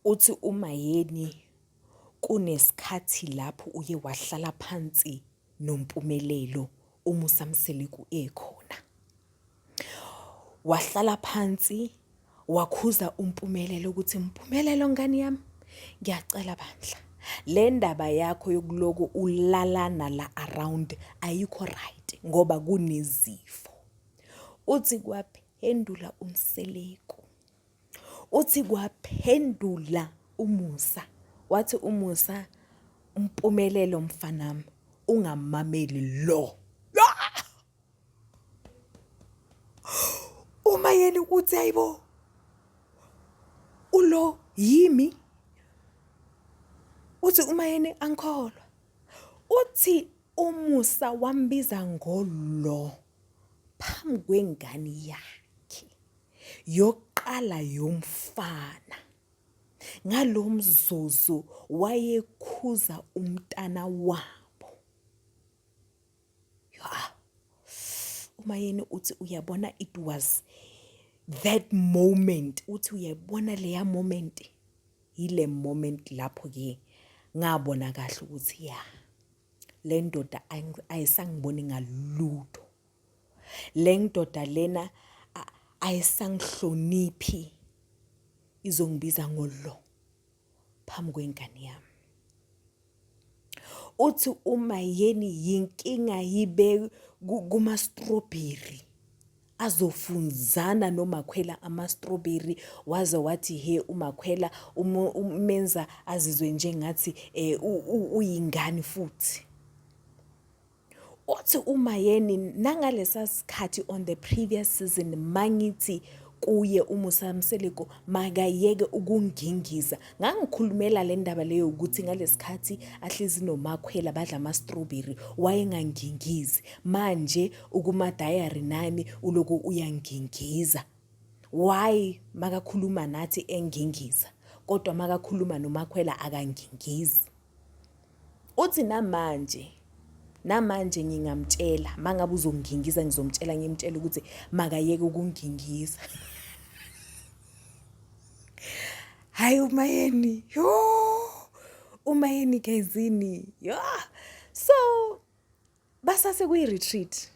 Uthi uMayeni kunesikhathi lapho uye wahlala phansi noMpumelelo uMusa Mseleku ekhona. Wahlala phansi wakhuza uMpumelelo ukuthi Mpumelelo ngane yami ngiyacela bandla le ndaba yakho yokuloku ulalana la around ayikho right ngoba kunezifo. Uthi kwaphendula uMseleku. Uthi kwaphendula uMusa, wathi uMusa, Mpumelelo mfanami ungamameli lo. Uma yena ukuthi hayibo ulo yimi uthi uma yena angikholwa uthi uMusa wambiza ngolo phambi kwengane yakhe yokuqala yomfana. Ngalo mzuzu wayekhuza umntana wabo. Ya. UMayeni uthi uyabona it was that moment uthi uyayibona leya moment yile moment lapho ke ngabona kahle ukuthi ya le ndoda ayisangiboni ngalutho. Le ndoda lena ayisangihloniphi izongibiza ngolo phambi kwengane yami. Uthi uMayeni yinkinga yibe kuma-strawberry azofunzana noMakhwela ama-strawberry waze wathi he uMakhwela umenza azizwe njengathi um uyingane futhi. Uthi uMayeni nangalesa sikhathi on the previous season mangithi kuye uMusa Mseleku makayeke ukungingiza ngangikhulumela le ndaba leyo ukuthi ngalesikhathi ahlezi noMakhwela badla ama-strawberry wayengangingizi manje ukuma-diary nami uloku uyangingiza why makakhuluma nathi engingiza kodwa makakhuluma noMakhwela akangingizi. Uthi namanje namanje ngingamtshela mangabe uzongingiza ngizomtshela ngimtshela ukuthi makayeke ukungingiza. Hayi uMayeni, yo uMayeni gayizini, yo. So Basase kwi-retreat.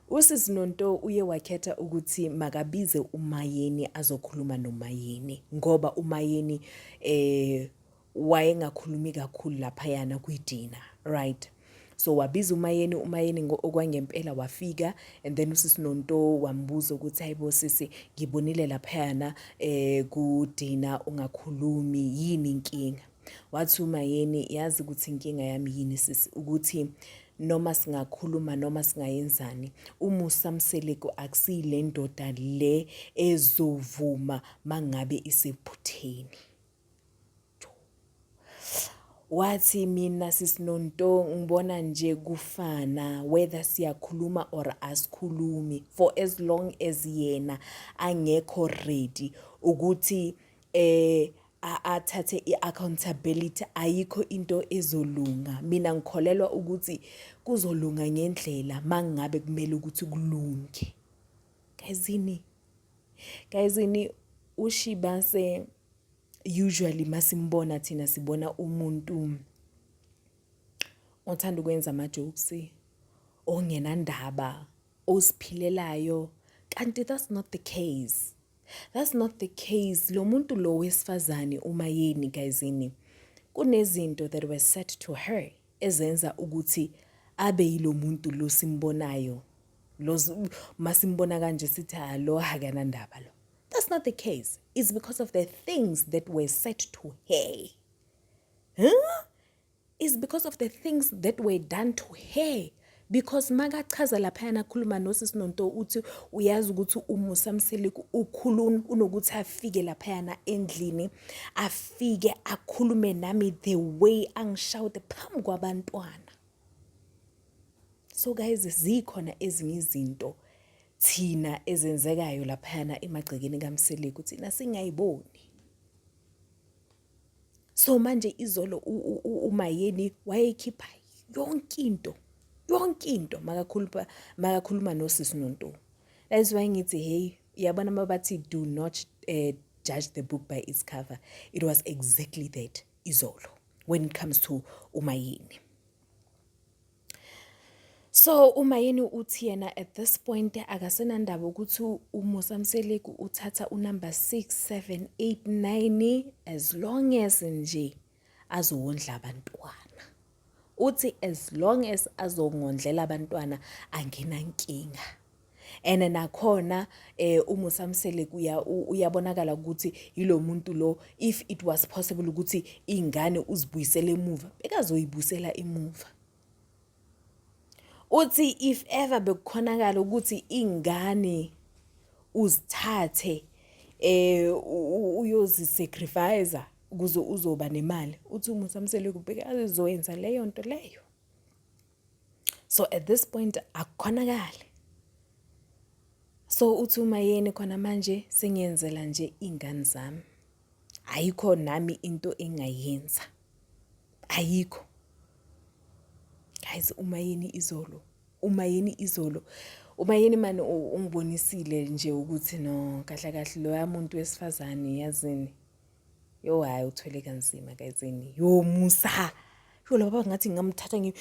Usisi Nonto uye wakhetha ukuthi makabize uMayeni azokhuluma noMayeni ngoba uMayeni eh wayengakhulumi kakhulu laphayana kwidina, right? So wabiza uMayeni, uMayeni okwangempela wafika and then usisi Nonto wambuza ukuthi hayibo sisi ngibonile laphayana eh kudina ungakhulumi yini inkinga? Wathi uMayeni, yazi ukuthi inkinga yami yini sisi, ukuthi noma singakhuluma noma singayenzani, uMusa Mseleku akusiyile ndoda le ezovuma mangabe isephutheni. Wathi mina sisi Nonto ngibona nje kufana whether siyakhuluma or asikhulumi for as long as yena angekho ready ukuthi eh athathe i-accountability ayikho into ezolunga. Mina ngikholelwa ukuthi kuzolunga ngendlela mangabe kumele ukuthi kulunge. Gayizini, gayizini uShibase usually masimbona thina sibona umuntu othanda ukwenza ama-jokes, ongenandaba, oziphilelayo kanti that's not the case. That's not the case. Lo muntu lo wesifazane uMayeni gayizini kunezinto that were said to her ezenza ukuthi abe yilo muntu lo simbonayo. Lo masimbona kanje sithi ah lo akanandaba lo. That's not the case. It's because of the things that were said to her. Huh? Is because of the things that were done to her because makachaza laphayana akhuluma nosisi Nonto uthi uyazi ukuthi uMusa Mseleku ukhuluma unokuthi afike laphayana endlini afike akhulume nami the way angishawute phambi kwabantwana. So guys zikhona ezinye izinto thina ezenzekayo laphayana emagcekeni kaMseleku thina singayiboni. So manje izolo uMayeni wayekhipha yonke into yonke into makakhuluma makakhuluma nosisi Nonto. That's why ngithi hey uyabona mabathi do not eh, Judge the book by its cover. It was exactly that izolo when it comes to uMayeni. So uMayeni uthi yena at this point akasenandaba ukuthi uMusa Mseleku uthatha unumber 6, 7, 8, 9, as long as nje azowondla abantwana. Uthi as long as azongondlela abantwana, anginankinga. And nakhona uMusa Mseleku uyabonakala ukuthi yilo muntu lo, if it was possible ukuthi ingane uzibuyisele emuva, bekazoyibuyisela emuva. Uthi if ever bekukhonakala ukuthi ingane uzithathe uyozisacrifice ukuze uzoba nemali, uthi uMusa Mseleku bekazoyenza leyo nto leyo. So at this point akukhonakali. So uthi uMayeni khona manje sengiyenzela nje ingane zami, ayikho nami into engayenza, ayikho, guys. UMayeni izolo, uMayeni izolo, uMayeni mani ungibonisile nje ukuthi no, kahle kahle loya muntu wesifazane, yazini, yo, hayi, uthwele kanzima, guyzini. Yo, Musa, yo, laba ngathi ngingamthatha ngi